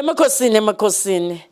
Emakhosini, emakhosini.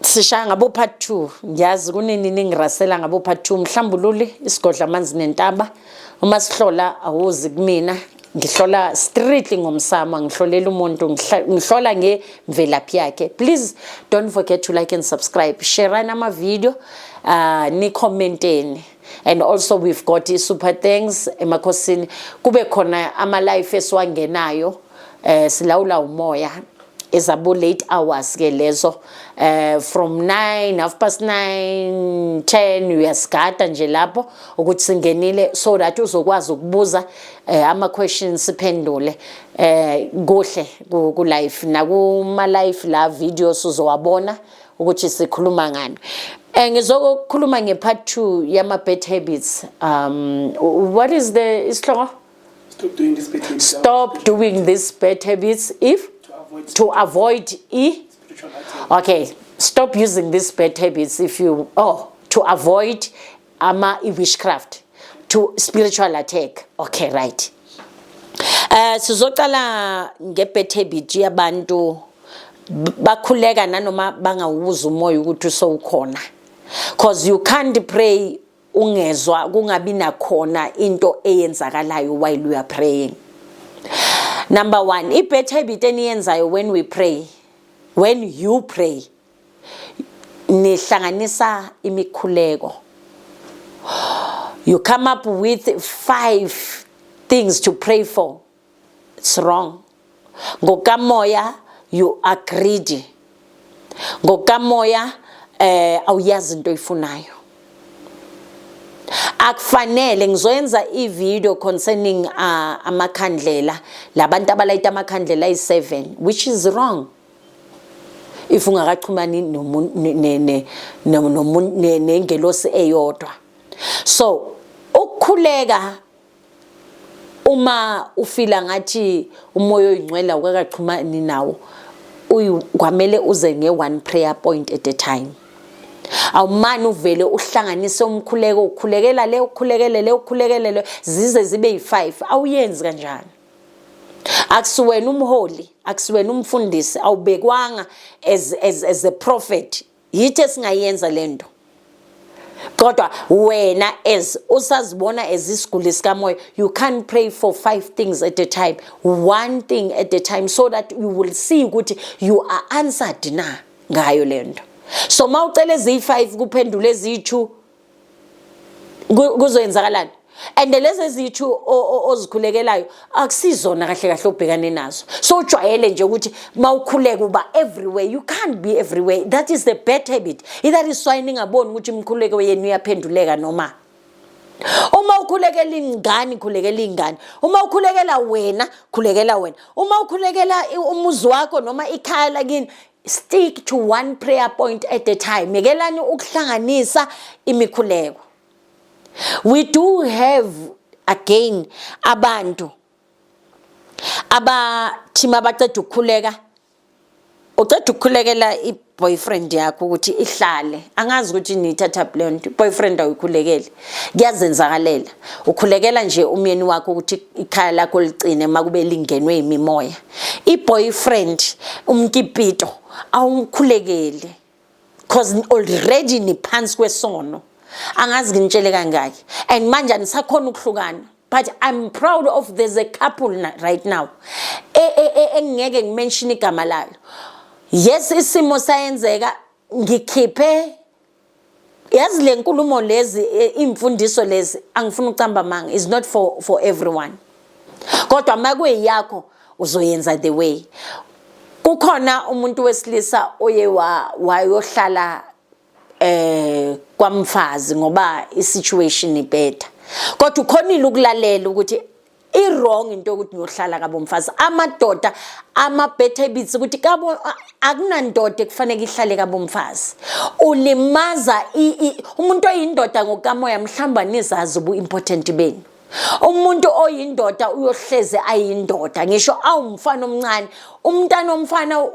Sishaya ngabo part 2. Ngiyazi kunini ningirasela ngabo part 2. Mhlambululi isigodla amanzi nentaba. Uma sihlola awuzi kumina. Ngihlola strictly ngomsamo, ngihlolela umuntu, ngihlola ngemvelaphi yakhe. Please don't forget to like and subscribe. Share ama video, ni commenteni. And also we've got super thanks emakhosini. Kube khona ama live esiwangenayo, silawula umoya ezabo late hours ke lezo, from 9, half past 9, 10, uyasigada nje lapho ukuthi singenile so that uzokwazi ukubuza ama questions, siphendule kuhle ku live nakuma live la videos uzowabona ukuthi sikhuluma ngani. Ngizokukhuluma nge-part 2 yama bad habits. What is the isihloko? Stop doing this bad habits. Stop doing these bad habits if To avoid to avoid e spiritual attack. Okay, stop using these bad habits if you, oh, to avoid ama witchcraft, to spiritual attack. Okay, right. Sizocala nge-bad habit yabantu bakhuleka nanoma bangawuza umoya ukuthi usowukhona, 'cause you can't pray ungezwa, kungabi nakhona into eyenzakalayo while you are praying. Number 1, i-bad habit eniyenzayo when we pray, when you pray, nihlanganisa imikhuleko. You come up with 5 things to pray for. It's wrong. Ngokamoya you are greedy. Ngokamoya awuyazi into oyifunayo. Akufanele. Ngizoyenza i-video concerning amakhandlela, labantu abalayita amakhandlela ayi-7, which is wrong if ungakachumani nengelosi eyodwa. So ukukhuleka uma ufila ngathi umoya oyingcwele awukakachumani nawo, kwamele uze nge-one prayer point at a time. Awumane uvele uhlanganise umkhuleko, ukhulekela le, ukhulekele le, ukhulekele le, zize zibe yi-5. Awuyenzi kanjani? Akusiwena umholi, akusiwena umfundisi, awubekwanga as a prophet. Yithi esingayenza lento, kodwa wena as usazibona as isiguli sikamoya, you can't pray for 5 things at a time. One thing at a time, so that you will see ukuthi you are answered na ngayo lento. So mawucela eziyi-5, kuphendule eziyi-2, kuzoyenzakalani? And lezi eziyi-2 ozikhulekelayo akusizona kahle kahle obhekane nazo. So ujwayele nje ukuthi mawukhuleka uba everywhere. You can't be everywhere. That is the bad habit. That is why ningaboni ukuthi imikhuleko yenu iyaphenduleka. Noma uma ukhulekela ingane, khulekela ingane. Uma ukhulekela wena, khulekela wena. Uma ukhulekela umuzi wakho noma ikhaya lakini, stick to one prayer point at a time. Yekelani ukuhlanganisa imikhuleko. We do have again abantu abathima abaceda ukukhuleka, uceda ukukhulekela i-boyfriend yakho ukuthi ihlale. Angazi ukuthi niyithatha leyo nto. I-boyfriend awuyikhulekeli, kuyazenzakalela. Ukhulekela nje umyeni wakho ukuthi ikhaya lakho licine uma kube lingenwe imimoya. I-boyfriend, umkipito, awumkhulekeli 'cause already niphansi kwesono. Angazi nginitshele kangaki. And manje anisakhona ukuhlukana. But I'm proud of, there's a couple right now engingeke ngimention igama layo. Yes, isimo sayenzeka. Ngikhiphe, yazi le nkulumo lezi, imfundiso lezi, angifuni ukucamba manga, is not for everyone, kodwa makuyiyakho uzoyenza the way. Kukhona umuntu wesilisa oye wayohlala kwamfazi ngoba i-situation ibheda, kodwa ukhonile ukulalela ukuthi i-wrong into yokuthi ngiyohlala kabomfazi. Amadoda, ama-bad habits ukuthi kabo akunandoda ekufanele ihlale kabomfazi. Ulimaza umuntu oyindoda ngokamoya. Mhlawumbe anizazi ubu-important benu. Umuntu oyindoda uyohleze ayindoda, ngisho awumfana omncane. Umntana omfana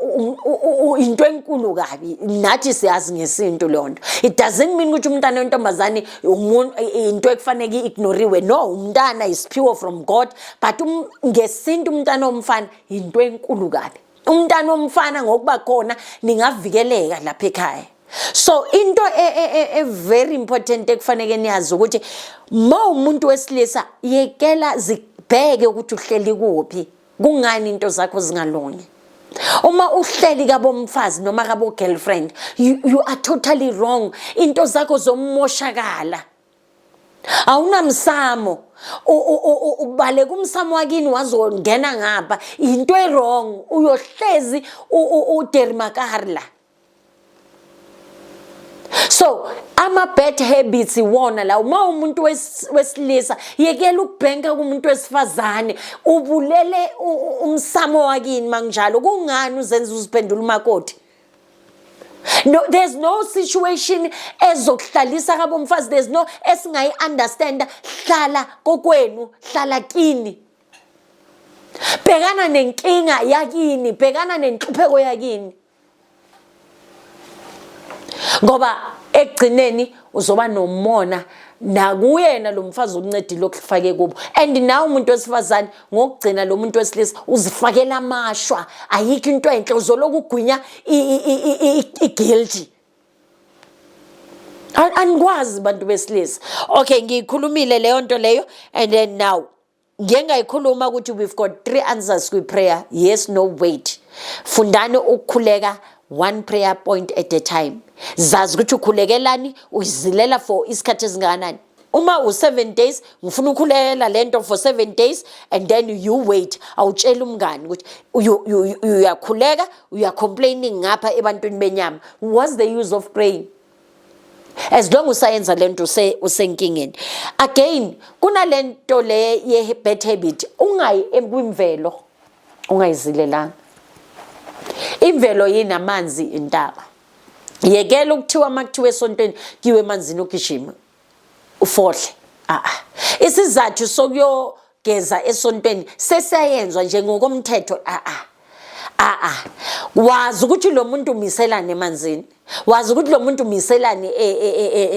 into enkulu kabi, nathi siyazi ngesintu leyo nto. It doesn't mean ukuthi umntana wentombazane into ekufanele i-ignoriwe. No, umntana isiphiwo from God, but ngesintu umntana omfana into enkulu kabi. Umntana womfana ngokuba khona ningavikeleka lapha ekhaya. So into e very important ekufanele niyazi ukuthi ma umuntu wesilisa, yekela, zibheke ukuthi uhleli kuphi, kungani into zakho zingalungi. Uma uhleli kabomfazi noma kabo girlfriend, you are totally wrong. Into zakho zomoshakala. Awunamsamo, ubaleka umsamo wakini wazongena ngapha, into e-wrong. Uyohlezi udermakarla. So ama bad habits iwona la. Uma umuntu wesilisa, yekela ukubhenka kumuntu wesifazane, ubulele umsamo wakini. Manginjalo, kungani uzenza uziphendula umakoti? No, there's no situation ezokuhlalisa kabomfazi, there's no esingayi understand. Hlala kokwenu, hlala kini, bhekana nenkinga yakini, bhekana nenhlupheko yakini, ngoba ekugcineni uzoba nomona nakuyena lo mfazi ukuncedile okufake kubo. And nawe umuntu wesifazane, ngokugcina lo muntu wesilisa uzifakela amashwa, ayikho into enhle, uzoloku ugwinya i-guilty. Anikwazi bantu besilisa. Okay, ngiyikhulumile leyo nto leyo. And then now ngiye ngayikhuluma ukuthi we've got three answers kwi-prayer: yes, no, wait. Fundani ukukhuleka one prayer point at a time. Zazi ukuthi ukhulekelani, uyizilela for isikhathi esingakanani. Uma u-7 days, ngifuna ukhulekela le nto for 7 days, and then you wait. Awutsheli umngani ukuthi uyakhuleka, uyacomplaining ngapha ebantwini benyama. What's the use of praying as long usayenza lento usenkingeni? Again, kunalento le ye bad habit, ungayi kwimvelo ungayizilelanga. Imvelo yinamanzi, intaba. Yekela ukuthiwa makuthiwa esontweni kiwe emanzini, ugijima ufohle. Ah, isizathu sokuyogeza esontweni sesiyayenzwa nje ngokomthetho. Ah ah ah ah, wazi ukuthi lo muntu umiselane emanzini, wazi ukuthi lo muntu umiselane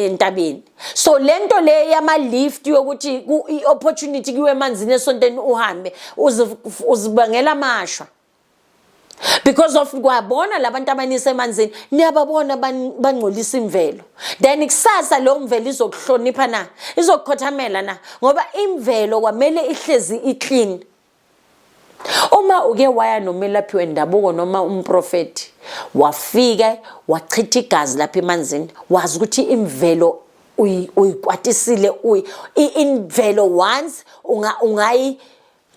entabeni. So lento le yama lift yokuthi i-opportunity kuwe emanzini esontweni uhambe, uzibangela amashwa, because of kwabona labantu abanise emanzini, niyababona bangcolisa imvelo. Then kusasa leyo mvelo izokuhlonipha na? Izokukhothamela na? Ngoba imvelo kwamele ihlezi i-clean. Uma uke waya nomelaphi wendabuko noma umprofeti, wafika wachitha igazi lapha emanzini, wazi ukuthi imvelo uyikwatisile. Imvelo once ungayi,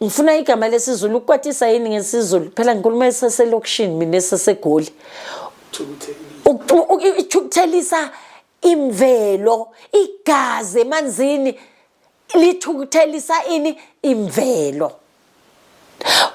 ngifuna igama lesiZulu, ukukwatisa yini ngesiZulu? Phela ngikhuluma esaselokishini mina, esaseGoli. Ithukuthelisa imvelo. Igazi emanzini lithukuthelisa ini? Imvelo.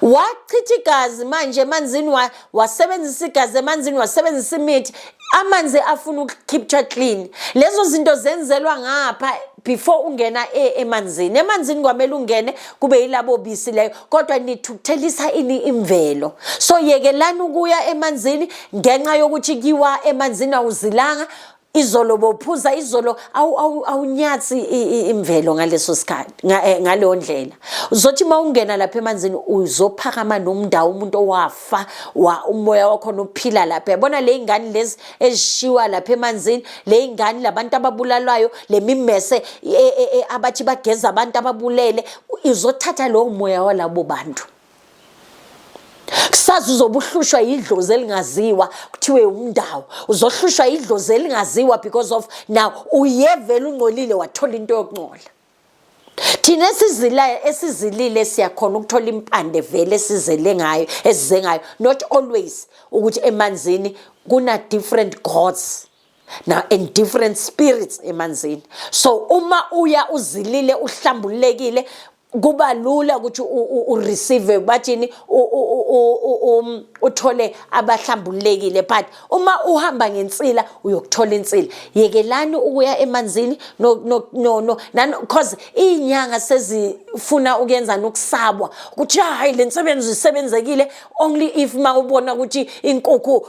Wachitha igazi manje emanzini, wasebenzisa igazi emanzini, wasebenzisa imithi, amanzi afuna ukukeepwa clean. Lezo zinto zenzelwa ngapha before ungena emanzini. Emanzini kwamele ungene kube yilabo bisi leyo, kodwa nithukuthelisa ini? Imvelo. So yekelani ukuya emanzini ngenxa yokuthi kiwa emanzini awuzilanga izolo, bophuza izolo, awunyatsi imvelo ngaleso sikhathi. Ngaleyo ndlela uzothi uma ungena lapha emanzini uzophakama nomndawo, umuntu owafa wa umoya wakhona uphila lapha. Yabona le ingane lezi ezishiwa lapha emanzini, le ingane labantu ababulalwayo, le mimese abathi bageza abantu ababulele, izothatha lowo moya walabo bantu. Kusasa uzobe uhlushwa yidlozi elingaziwa, kuthiwe umndawo, uzohlushwa yidlozi elingaziwa because of now uye vele ungcolile, wathola into yokungcola. Thina esizila, esizilile, siyakhona ukuthola impande vele esizele ngayo, esize ngayo. Not always ukuthi emanzini kuna different gods now and different spirits emanzini. So uma uya uzilile, uhlambulekile, kuba lula ukuthi ureceive, bathini, uthole abahlambulekile. But uma uhamba ngensila, uyokuthola insila. Yekelani ukuya emanzini. No, no, no, no, cause izinyanga sezifuna ukuyenza nokusabwa ukuthi hayi, le nsebenzo isebenzekile only if ma ubona ukuthi inkukhu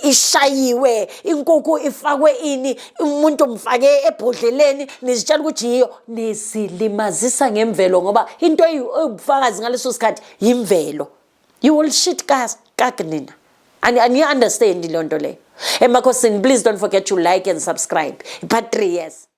ishayiwe, inkukhu ifakwe ini, umuntu umfake ebhodleleni, nizitshela ukuthi yiyo. Nisilimazisa ngemvelo, ngoba into ewubufakazi ngaleso sikhathi yimvelo. You will shit gas. Kak nina. Ani understand loo nto leyo. Emakhosini, please don't forget to like and subscribe. Part 3, yes.